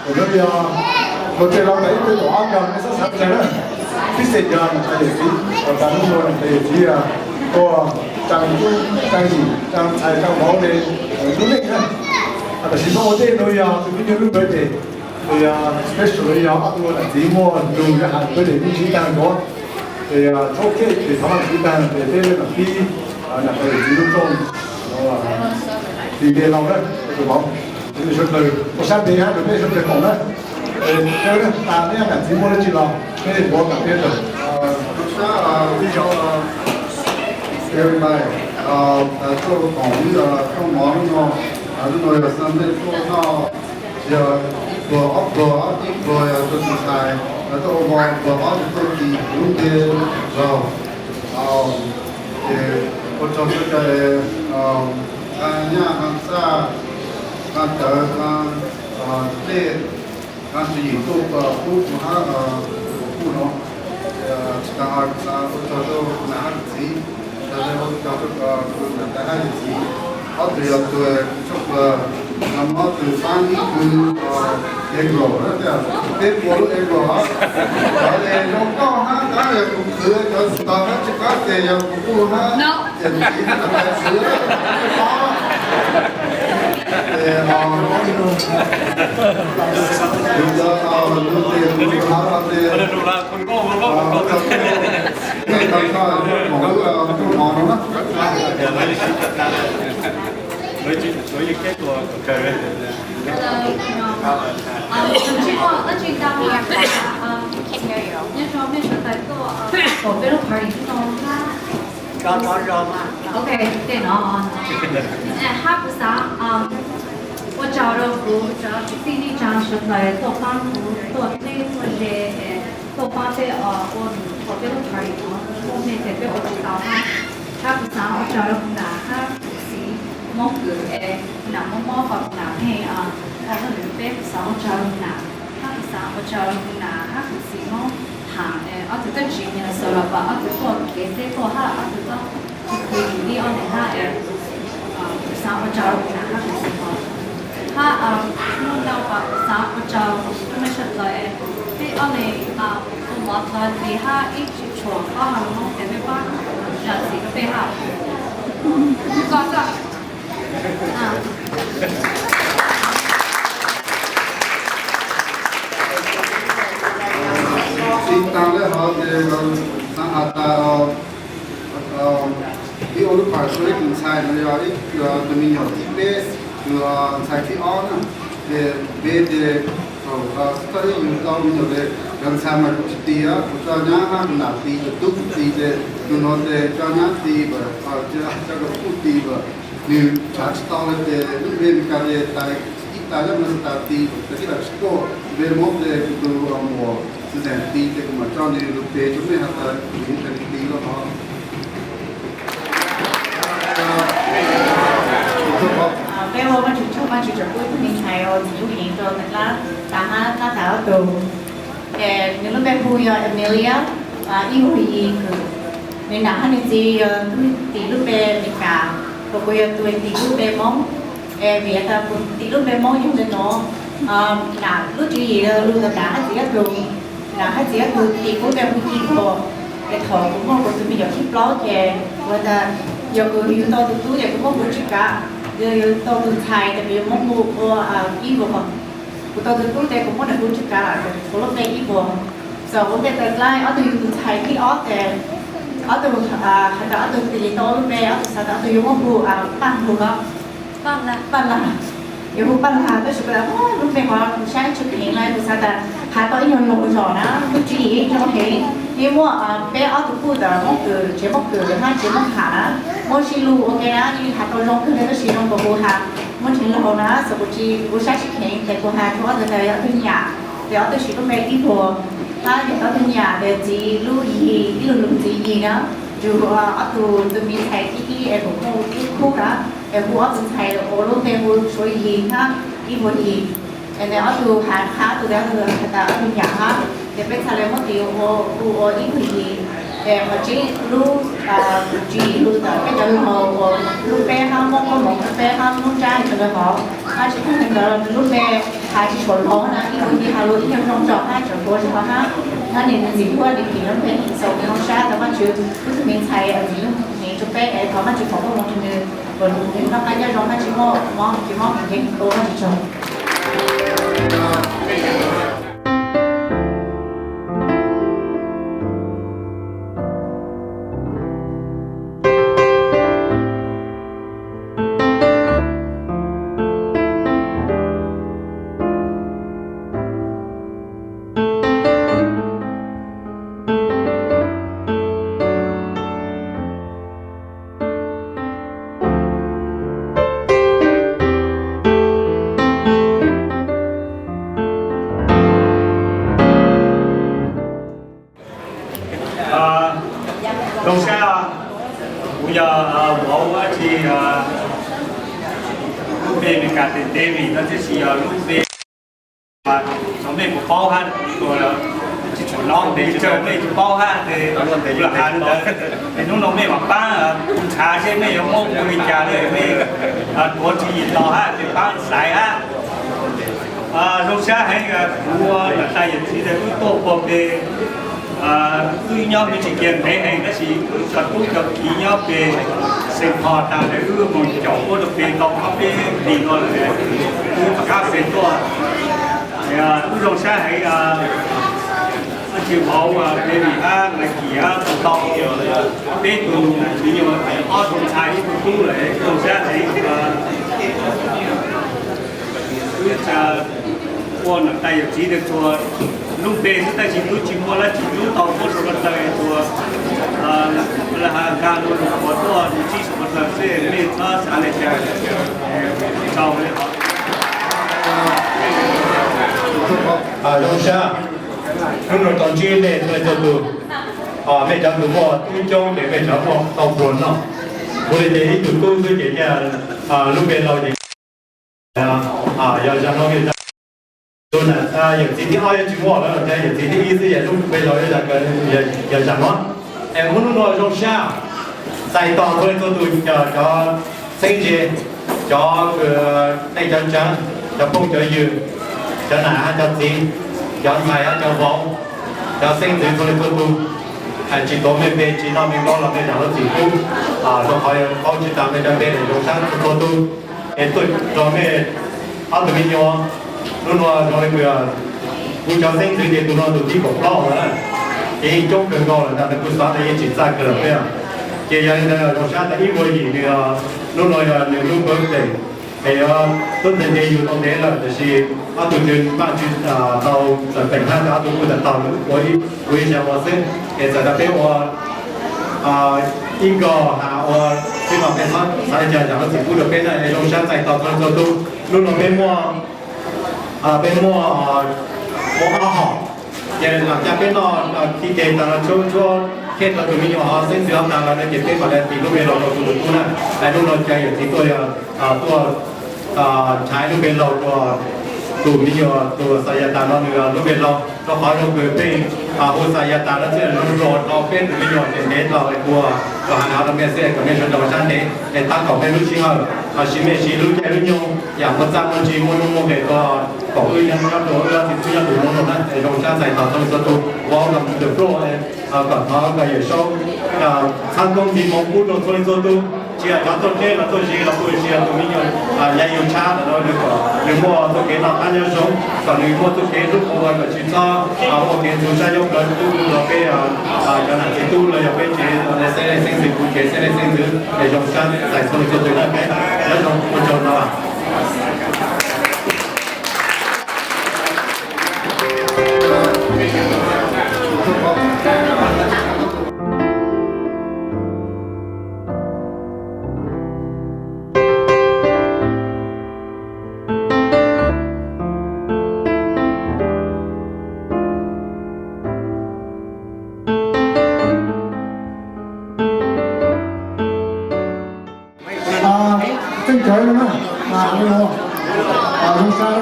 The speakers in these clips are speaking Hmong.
Yog, yog, luag tej laus mas ib tug tom ob nkag nej txhob xav tsawg na. Pib xeem yog niam tais yawm txiv, tas lub luag niam tais yawm txiv, tuaj tsaa tub tsaa yim tsaa ntxhais tsaa vauv le lub neej na. Tam sim no ua ntej no yog tus me nyuam lub birthday, yog special yog ob tug niam txiv muaj lus yog hais birthday me ntsis taag nrho. Ces txhob kej ces thov niam txiv taag ces peb mam pib niam tais yawm txiv lub rooj, tis npe laus na, tus vauv, sawv daws ua sab npe hab rau peb sawv daws koom na. Ces tas nej niam txiv muaj dab tsi los peb yuav kam peb tawm. Everybody, tuaj koom ib rooj mov hnub no, hnub no yog Sunday tuaj noj, yog ib pluag ob pluag, ib pluag yog tuaj tus ntxhais, tuaj ua pluag ob ces tuaj tis lub npe laus. Ces ua tsaug txhua tus, nqaa nyaj nqaa txaj, nqaa cawv nqaa dlej, nqaa tswv yim tuaj pub kuv hab kuv kuj no. Tsis tas ua tsaug rau kuv nam hab kuv txiv, ua tsaug rau kuv nam tais hab yawm txiv. Ob tug yog tus tshaj plaws, no ob tug pab ib tug April, peb puas lub April, cov zoo nkauj hab, tab yog kuv khwv cov tsis tau hab tsis qab ces yog kuv kuj hab yawm txiv hab tais xwb. Ces kuv cov lus tias kuv hab los ces nej tau koj koom lub rooj mov no na. Hello, um, um, nyob zoo mej sawv daws tuaj, um, koom peb lub party hnub no hab. Ok, tej no, hab kuv xaav, um, ua tsaug rau kuv cov kwv tij neej tsa sawv daws tuaj paab kuv, tuaj teb tuaj ze, tuaj paab peb ua, ua koom peb lub party no, muaj mej ces peb ua tsis tau hab. Hab kuv xaav ua tsaug rau kuv nam hab kuv txiv Moob Kws es kuv nam mob mob, kuv nam pheej ua hauj lwm peb, kuv xaav ua tsaug rau kuv nam, hab kuv xaav ua tsaug rau kuv nam hab kuv txiv Moob Haam, ob tug twb tsis nyiag xaus los pas ob tug tuaj kev teb tuaj hab ob tug tuaj khwv yus ib ob leeg hab, kuv xaav ua tsaug rau kuv nam hab kuv txiv Moob. Hab hnub no pas kuv xaav ua tsaug rau mej sawv daws, peb ob leeg ua mov txog ntxiv hab ib tsis tshua qhov hab Moob ces mej pab zam txim rau peb hab. Tsis tas lawm hov ces xaav has tas peb ua lub party rau ib tug ntxhais no yog ib tug me nyuam thib peb, tus ntxhais thib ob na. Ces peb ces thaum txog ib yug tau me nyuam ces cov ntxhais mas kuv tsis tis, kuv tso nyab hab kuv nam tis, tus tub kuv tis ces tus no ces tso nyab tis, coj kuv kuj tis, nws tshav tsis tau lawm ces lub npe Meskas ces tais ib tas zaj Minnesota tis, tais tib tais tsis tuaj, npe Moob ces kuv tus muam Susan tis ces kuv mam tso nws lub npe rau mej has tas kuv tis los hov. Peb ua Vaajtswv tsaug, Vaajtswv tsaam kuj ib tug me ntxhais uas ntxim hlub heev rau Tais Dlab tas hab Dlab tas ob tug. Ces nws lub npe hu yog Amelia, ib vuag yim kws. Nws nam hab nws txiv yog tug tim lub npe Meskas, kuv kuv yog tus tim lub npe Moob. Es vim tas kuv tim lub npe Moob yog le nuav, nam lub tswv yim lug tas nam hab txiv ob tug, nam hab txiv ob tug tim kuv npe hu Ci Tuam. Es thaum kuv muaj kuv tus me nyuam thib plaub ces kuv tas yog kuv yug tau tus tub ces kuv muab hu Tswv Kav, yog yug tau tus ntxhais ces kuv yuav muab hu ua Ib Vuag. Kuv tau tus tub ces kuv muab nws hu Tswv Kav lawm, kuv lub npe Ib Vuag. Txawm kuv npe Tais Dlab, ob tug yug tus ntxhais thib ob ces ob tug has tas ob tug tis tau lub npe, ob tug xav tas ob tug yuav muab hu Paj Hlug no, Paj Lag, yuav hu Paj Lag tab sis kuv tas lub npe hov kuv saib tsis kheev li, kuv xav tas has tau ib nyuag lug zog na, lub tswv yim zoo heev. Yeej muaj peb ob tug puj tas Moob Kws, tsev Moob Kws hab tsev Moob Ham na, muab sib lug ua ke na, yeej has tau zoo kawg li tab sis zoo kuv has muaj ntseeg laug na, txawm kuv tsis, kuv saib tsis kheev ces kuv has rua ob tug tas yog ob tug nyam, ces ob tug siv lub npe Ib Vuag, hab yog ob tug nyam ces txiv lub Yig, ib lub lug txiv Yig na, yug ob tug tus me ntxhais thib ib es kuv muaj ib khub na, es hu ob tug ntxhais ua lub npe hu Suav Yig hab Ib Vuag Yig. Es nws ob tug has qha tug, has tas ob tug nyam hab, ces peb txhad le muab tis hu ua Ib Vuag Yig. Es qhov tseeb lub, kuv tsis lug tas peb cov laug uas lub peb hab muab koob moov rua peb hab lub ntsab rua lawv hov, hab tsis tas le ntawd lub npe has Tsis tshua los na, ib tug nti has lus ib nyuag zoo tso hab tseem tuav zog hab. Nyob nws ntxim hlub nws kim lub npe xaus nws zoo sab tau Vajtswv tub tug me ntxhais ntxim hlub nws rua peb es thov Vajtswv foom koob hmoov rua nws, kom nws noj qab nyob zoo, Vajtswv muab mob tsis mob nkeeg nkeeg ua Vajtswv tsaug. Zoo sab, kuv yog vauv dab tsi, lub npe Meskas tes David no tab sis yog lub npe no mej puas paub hab, tsis tshua nov tes mej tsis paub hab tes kuv lam has ntawd. Es hnub no mej mam paab, kuv ntshav seb mej yuav muab kuv li cas le, mej tuav tswv yim los hab tes paab xaiv hab. Zoo sab heev, kuv ua niam tais yawm txiv tes wb tuaj ua ke, wb nyob me tsis kiag ntev heev tab sis cov tub cov kiv nyob pem Xeem Phos tas tes wb moog caum huab rau pem tau ob peb hlis no lawm, wb rov qab pem tuaj. Wb zoo sab heev, dab tsi vauv David hab Nais Kim hab tau peb tug txiv nyuas, ob tug ntxhais ib tug tub lawm, zoo sab heev. Wb ua niam tais yawm txiv tes tsuas lub npe xwb tab sis tub tsis muaj dab tsi hlub tau muab supporter, tsuas nkag lug lug qhuas tuaj ntsib supporter xwb, mej txhob xav le caag. Tau le qhov zoo sab, hnub no tau ntsib mej txhua leej txhua tug. Mej cov tug muaj tub coob ces mej cov muaj tau pluag noj. Kuv le ces ib tug tub xwb ces lub npe laug ces yog zag no, tus yawm txiv thib ob yuav tsis muaj lawm, yawm txiv thib ib xwb yog lub npe laug, yog zag no. Es muaj hnub no zoo sab, txais tos txhua leej txhua tug, cov txheeb ze, cov neej cov tsaa, cov phooj cov ywg, cov nam hab cov txiv, cov ntxhais hab cov vauv, cov xeeb ntxwv txhua leej txhua tug. Tsis tuav mej npe tsis noj mej nkaub los mej zam lub txim pub, rua qhov paub tsis tas mej cov npe es zoo sab txhua tug. Es tuaj rua mej ob tug me nyuam, hnub no zoo le kws kuv cov xeeb ntxwv ces tus no tus thib kaum plaub lawm, ces yeej coob kawg nkaus lawm ntag, kuv xav tas yeej tsis txaj kawg lawm peb. Ces yog li ntawd zoo sab tas ib vuag yim nws, hnub no yog nws lub birthday, es yuav tuab nteg nce yug tau ntev lawm, tab sis ob tug twb maj tsis tau txawm peem hab, ob tug kuj tau taug ua ib zag ua xwb, es txawm tas peb ua ib nkaus has ua xwb no, peb txhob xav li cas, zam lub txim pub rua peb na, es zoo sab txais tos txhua leej txhua tug. Hnub no peb muaj, peb muaj, muaj ob hom, ces lam ca peb noj tib teg tas los tshuab tshuab khej rua tus me nyuam hov xeeb ntxwv hov tas lawm no ces peb mam le tis lub npe laug rua tus tub na. Es hnub no ca yawm txiv tuaj, tuaj nrhav lub npe laug rua tus me nyuam tus Xayatas no nws lub npe laug, rua qhov zoo kws pheej hu Xayatas no xwb, zoo rua peb tus me nyuam ces ntev tau ua, ua has no rua mej xwb kom mej sawv daws sab ntev es tab kaum mej lub sij hawm, siv mej siv lub caij lub nyoog yam muaj txaj muaj ntsis muaj nuj muaj nqes rua, kom wb nyob rua wb txiv tub nyob tus nub no na. Es zoo sab txais tos txhua leej txhua tug, vauv los the floor, kom thov kom Yawm Saub txhab koob ntxiv moov pub rua txhua leej txhua tug, tsis has cov tuaj dleb los tuaj ze los kuj tsis has tus me nyuam ya yug tshab los nws kom nws muaj txoj kev noj qab nyob zoo, kom nws muaj txoj kev hlub qhuav ua kom tsis txhob muaj kev ntxhov sab yob plawv tub rua peb cov nam txiv tub los yog peb tsev xeeb leej xeeb ntxwv, kuv tsev xeeb leej xeeb ntxwv. Es zoo sab txais txhua leej txhua tug na, nyob zoo ua tsaug ntau. Txheeb cawv no na, zoo sab,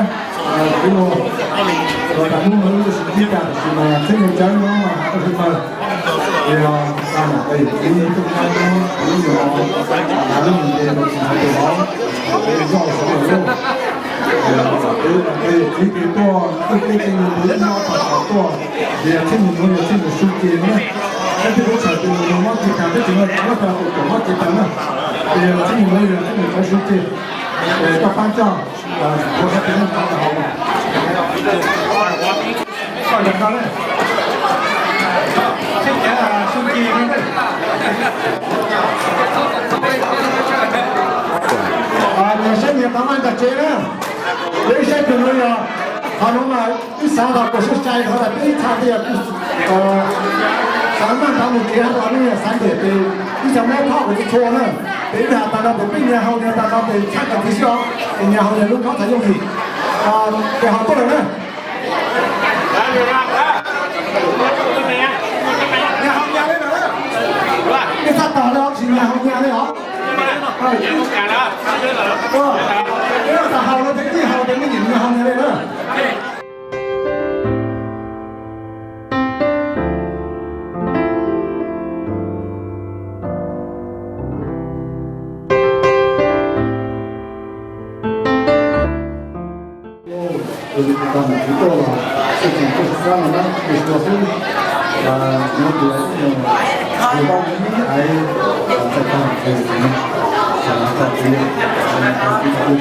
kuv los tas hnub no lub sib kib tas tab sis mas txheeb cawv no mas has tau hwm pawg. Ces tas mam tas yawm txiv tuaj nqa cov lub nyuam, lub nyuam ces los tsis hais tus hov, zoj saud lawm lauj. Peb tas peb yawm txiv Tuaj, tuaj, tuaj, tuaj, tuaj, tuaj, tuaj, tuaj, yog txheej niam nuav yog txheej niam su ces na. Peb twb tshawb tus niam nuav mob ces tas, peb tseem muab tus tuam mob ces tas na. Ces yog txheej niam nuav yog txheej niam txawv su ces, es koj pab coj, ua sab tes neej tso rau hauv. Koj yog koj na. Txheej niam su ces na. Nyias saib nyias tau maj ntag tsev na. Peb saib tus nuav yog, qhov nuav mas wb xav tau kuas sai sai, qhov tas peb ib txha tias xav maj nrov mus kev hab, nej xav ntiam ces wb xav muab khob kuas txhua txhua na. Ces wb has tas no ces peb nyias haus nyias tas no ces txhab kom tig xwb os, ces nyias haus nyias lub khob txhad yooj yim. Ces haus tuaj lawm na. Nyias haus nyias li lawm na. Nej txhaj tog le os, tsis nyias haus nyias li os. Ua, ua tas haus no ces ib haus ces nej nyias haus nyias li na. Tus niam txiv tuaj los, txij tseem tuaj sab no na, tus tuaj xwb, no tias tus poj niam ib aiv txais tag tus txiv, txais tag tus txiv.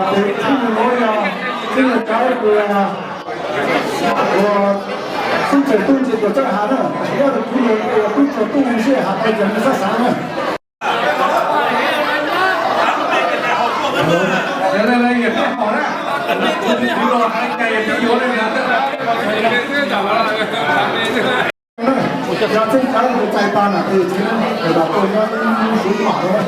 Tes txheej nuav yog txheej nuav cov uas xub tseem tuaj ntsis tuam txawj has na, yog tus kuv lus yog tub txuas tuaj mus sij has tau cov nws txhob xav na. Yog txheej cov tus txais tag na, tes txheej tes los tuaj nyob ib hnub suv mam no.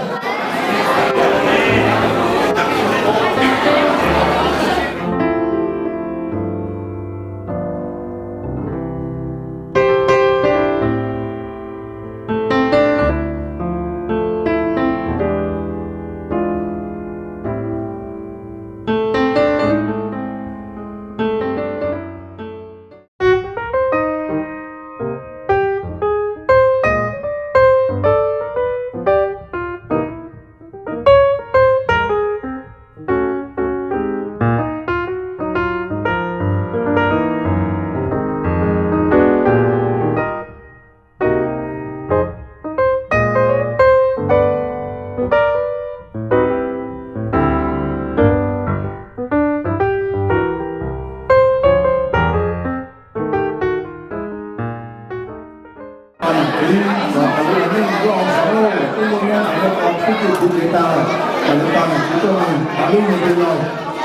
Tag nam txiv los tas lub neej nyob hauv saud, wb muaj nyob hauv no tau twb txij txuv kev tag, tas li tag nam txiv tuaj tas lub neej pem los,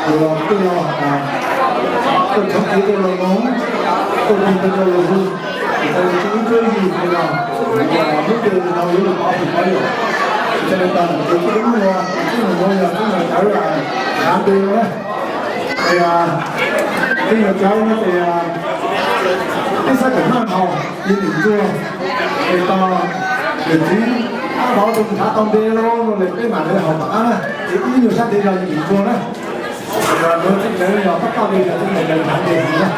los twb los, tuaj tshoob kev tuaj los noog, tuaj tig tuaj rau los hu, tas li tsis ub tsuab yig pem los, lub npe no yuav lug pov pem pov yom. Tas li tag nam txiv tuaj lub no, tub nam no yog tub nam cawv, cawv npe no na. Es tub nam cawv no ces peb xav kom naj haus li nim ntsuag, es tau niam txiv pov tus nrhav tau npe lawm, peb mam li haus tom qab na. Ces ib nyuag sab tes yog nim ntsuag na. Yog nuav txheej cawv yog pab toj li yog txheej cawv nrhav npe heev na.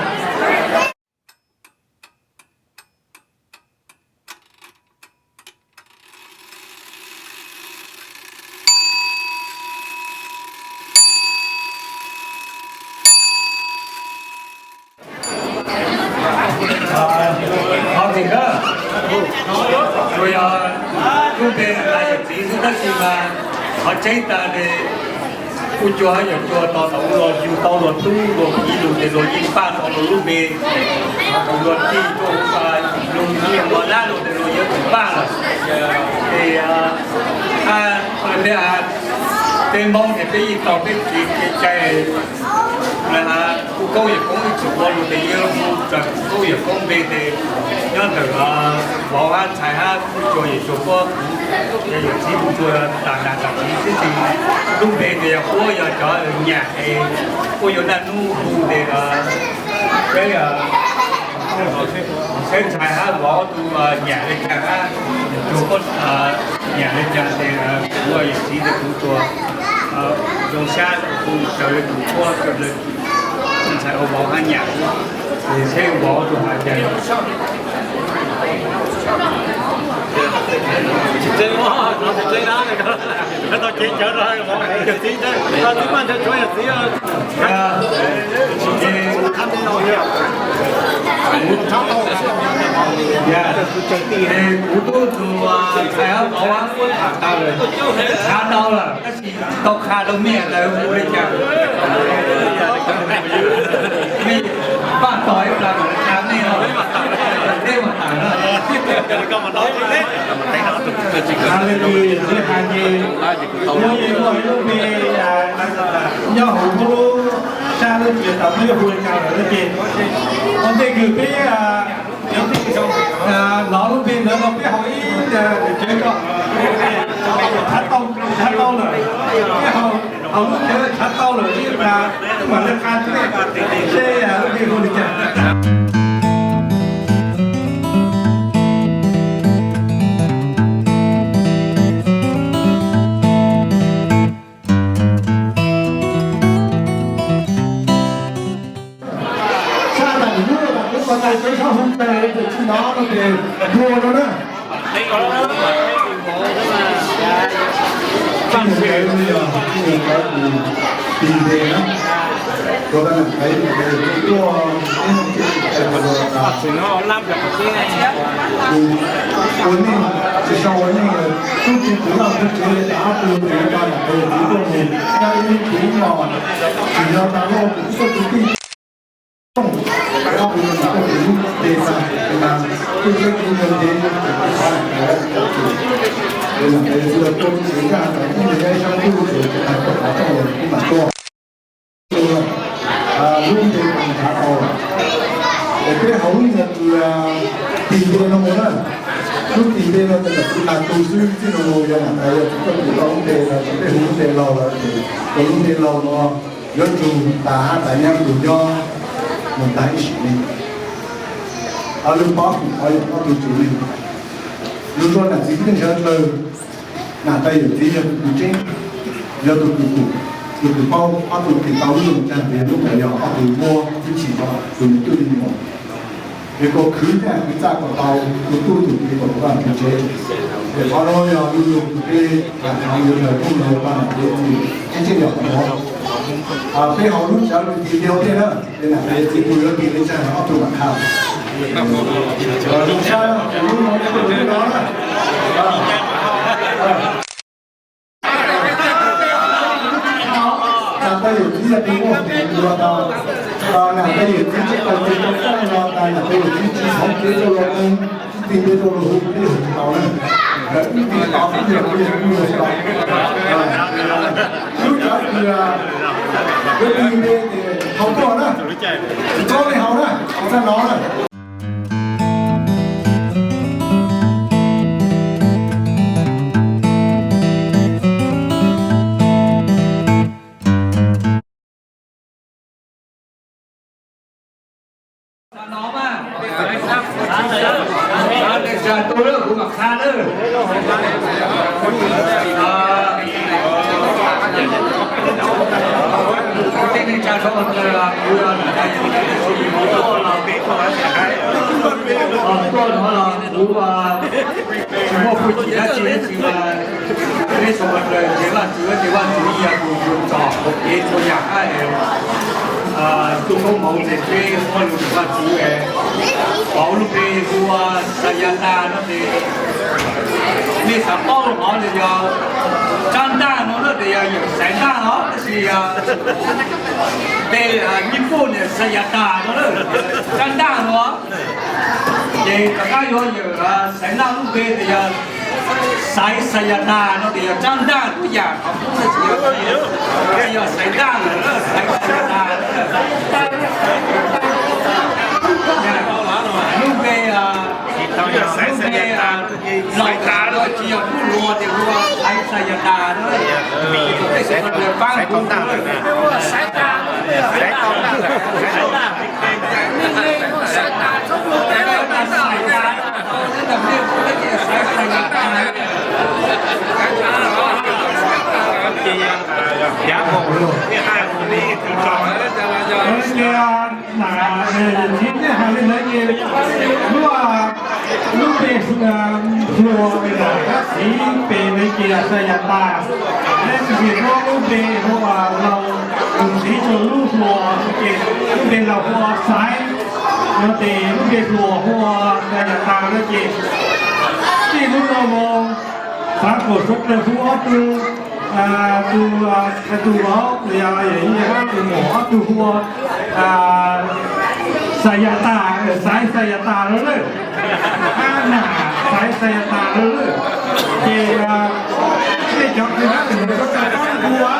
Qhov tseem na, tsuas yog lub npe tas yawm txiv xwb tab sis mas qhov tseeb tas ces kuj cua hab yawm cua tos tau los yug tau luag tub luag kiv lug tes luag yeej paj tau luag lub npe. Luag tig tuaj lug nyiag mov lab lug tes luag yeej paj lawm. Ces hab peb Hmoob ces peb yeej tau peb kev cai, kuj koob yawm koob ib txwm ua lug tes yeej hu raws koob yawm koob npe tes nyob ntawm vauv hab ntxhais hab kuj cua yawm cua puab, yawm txiv kuj cua tas nas tas txiv xwb tes lub npe tes yog puab yog cov nyam es puab yuav naj nub hu tes peb Seb ntxhais hab vauv tug nyam le caag hab, tug nyam le caag ces kuv yawm txiv tes kuv tsuas zoo sab kuv raws le kuv qhuab raws le ntxhais ua vauv hab nyam, ces seb vauv tug has caag. Kuv tub tug ntxhais hab vauv hab kuj tham tau lawm, tshaav tau lawm, tab sis tsis tau qha rau mej tas hu le caag. Mej paj tog ib plag mam qha mej os, mej mam tawm na. Has le kws txiv has ces muaj ib lub npe nyob hauv lub sab lub tsev tas muaj ib hu le caag lawm ces ua ntej kws peb hnov lub npe ntawd no peb haus ib tsev ko, tshaav tau, tshaav tau lawm, peb haus lub tsev tshaav tau lawm ib plag mam le qha seb lub npe hu le caag. Sab tas mus lub tas peb ua cai peb sab hu cai ces tsis hnov no ces dua no na. Ua neej tsis sau ua neej, tub tsi kuv laj tub tsev le tas ob tug tes nqa nam tes txiv tuaj mus nyob ib lub tsev no, tsis yog tas loj kuv tub tij tooj, ob tug yog nam tuaj tes lub tes tas mas tub tsev kuv yog ntev kuv xav nam tes txiv los tuaj tub tsev nraj tas tub ntev sab tub tsev tas kuv xav tau kuv mam tuaj. Lub npe kuv tshaav tau, es peb haus lub nyuag kws tis npe no mus na. Lub tis npe no tes kuv tas tug xwb txij no mus yog nam tas yog tsis tuaj tis tau lub npe no ces peb hu lub npe laug lawm ces ua lub npe laug no yuav tsum tas hab tas nyab kws nyob mus tag ib sim neej. Lub pob kws qhov yog ob tug tsev neeg, lub suab nam txiv teb chaws dlawg, nam tais yawm txiv yog tus kws tseeb, yog tus kws pum, tus kws paub, ob tug tis tau lub zoo tsaag tes lub ntawd yog ob tug muab tib si rau tus nws twj li muas. Es kuas khwv tag khwv txaj kuas tau tus tub tus tis kuas tau vaj tus tsev. Es qhov nuav yog lub lug kws peb lam hnav yuav ntawm phooj ywg pab nam tais yawm txiv tseeb tseeb yog qhov nuav. Peb haus lub tsaav lug tis npe ua ntej na, es nam tais yawm txiv tus yuav tis le caag ob tug mam qha. Zoo sab lub no, lub no na. Nam tais yawm txiv yog tus muaj feem dua tas, nam tais yawm txiv tsis tau tes rau txaj no tas nam tais yawm txiv tsis xoov kev rau luag qee, tsis tis npe rau luag hu peb hu tsis tau na. Lawv wb tis tau ib yam li yog kuv yog tau. Lub tsaav kws yuav tis npe ces haus tuaj na, tsis txhob le haus na, haus txaj no na. Tuaj no los kuv tsis muaj hwj chim dab tsi, tab sis mas peb sawv daws ntsib Vajtswv ces Vajtswv yog tus yuav txog hauv kev txhua yam hab. Tub koob hmoov ces peb muab lug rua Vajtswv, pov lub npe hu ua Xayatas no ces nej xav paub hov nws yog tsab ntaj no na, tes yog yawm Xaiv Ntaj no, tab sis npe Nyij Pooj niam Xayatas no na, tsab ntaj no. Ces rov qab yuav yawm Xaiv Ntaj lub npe tes yog Xaiv Xayatas no tes yog tsab ntaj, tub yam qhov kub no tsis yog, tsis yog Xaiv Ntaj lawm, Xaiv Xayatas. Lub npe, lub npe laus tas no tsis yog tub luag tes hu ua Xaiv Xayatas no. Peb sawv daws pab hu. Ces, na, txiv nej hais li ntawd ces lub, lub npe hluas, kab txiv pem ntawd ces Xayas Tas. Nej tsis muab lub npe hu ua laus, tus txiv txog lub hluas ces lub npe laus hu ua Xaiv, no ces lub npe hluas hu ua Xayas Tas no ces txij hnub no mus xav kom suav dlawg hu ob tug, tus, tus vauv, tus muam ob tug hu ua Xayas Tas, Xaiv Xayas Tas lawm, Ab Nas Xaiv Xayas Tas lawm. Ces nej cov kws hab tus mus rau tag kab hu ua